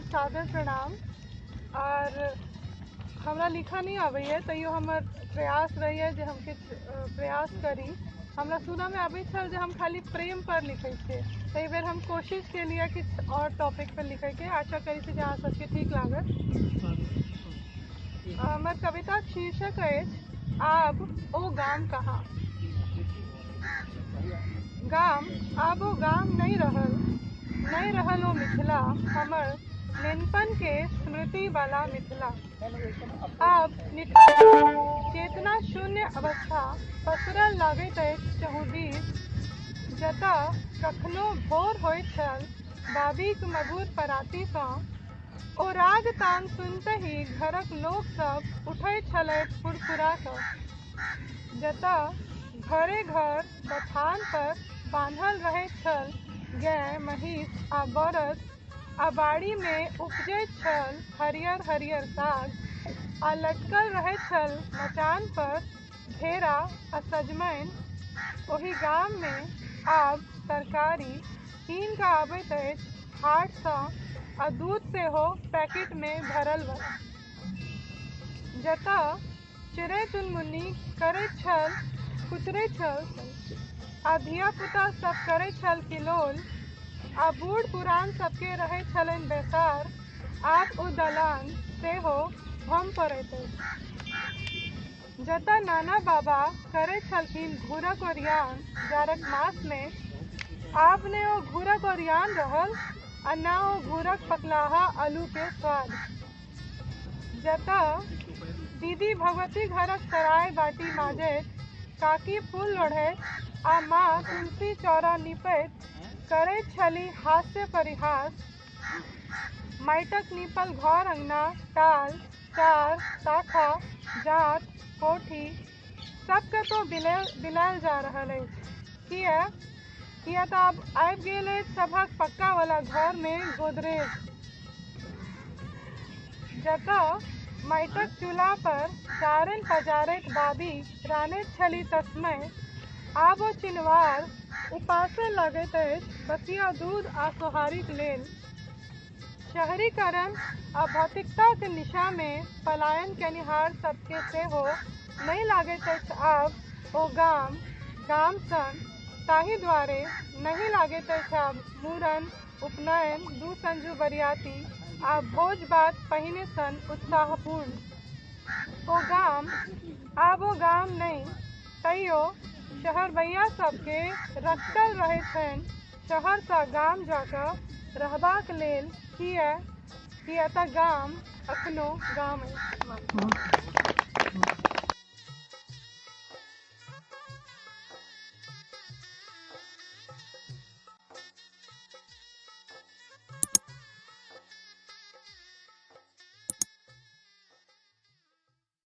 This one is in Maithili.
सादर प्रणाम। और हमरा लिखऽ नहि आबैए, तैयो हमर प्रयास रहैए जे हम किछु प्रयास करी। हमरा सुनऽमे आबै छल जे हम खाली प्रेम पर लिखै छियै, तऽ एहि बेर हम कोशिश केलियै किछु आओर टॉपिक पर लिखैके। आशा करै छी जे अहाँ सबके ठीक लागत। हमर कविताक शीर्षक अछि आब ओ गाम कहाँ। गाम आब ओ गाम नहि रहल, नहि रहल ओ मिथिला, हमर नेनपनके स्मृतिवला मिथिला। आब निठार चेतना शून्य अवस्था पसरल लागैत अछि चहुदिस, जतऽ कखनो भोर होइत छल बाबीक मधुर परातीसँ, ओ राग तान सुनितहि घरक लोकसभ उठैत छलथि फुरफुरा कऽ। जतऽ घरे घर बथान पर बान्हल रहैत छल गाय महीस आ बरद, आ बाड़ीमे उपजैत छल हरियर हरियर साग, आ लटकल रहैत छल मचान पर घेरा आ सजमनि, ओहि गाममे आब तरकारी कीन कऽ आबैत अछि हाटसँ, आ दूध सेहो पैकेटमे भरल वला। जतऽ चिड़ै चुनमुनी करैत छल कुचरैत छल आ धियापुता सब करैत छल किलोल, आ बूढ़ पुरान सबके रहैत छलनि बैसार, आब ओ दलान सेहो भम पड़ैत अछि। जतऽ नाना बाबा करैत छलखिन घूरक ओरियान जाड़क मासमे, आब ने ओ घूरक ओरियान रहल आ ने ओ घूरक पकलाहा आलूके स्वाद। जतऽ दीदी भगवती घरक सराय बाटी माजैत, काकी फूल लोढ़ैत आ माँ तुलसी चौरा नीपैत करैत छली हास्य परिहास, माटिक नीपल घर अङ्गना टाल चार ताखा जाँत कोठी सब कतहु बिलायल जा रहल अछि। किया किया तऽ आब आबि गेल अछि सभक पक्कावला घरमे गोदरेज। जतऽ माटिक चूल्हा पर चारनि पजारैत बाबी रान्हैत छली तस्मै, आब ओ चिनवार उपासे लगैत अछि बसिया दूध आ सोहारीक लेल। शहरीकरण आ भौतिकताक निशामे पलायन केनिहार सबके सेहो नहि लागैत अछि आब ओ गाम गाम सन, ताहि दुआरे नहि लागैत अछि आब मूड़न उपनयन दू संझू बरियाती आ भोज भात पहिने सन उत्साहपूर्ण। ओ गाम आब ओ गाम नहि, तैयो शहरबैया सबके रखटल रहै छनि शहरसँ गाम जा कऽ रहबाक लेल। किया किया तऽ गाम अखनो गाम अछि।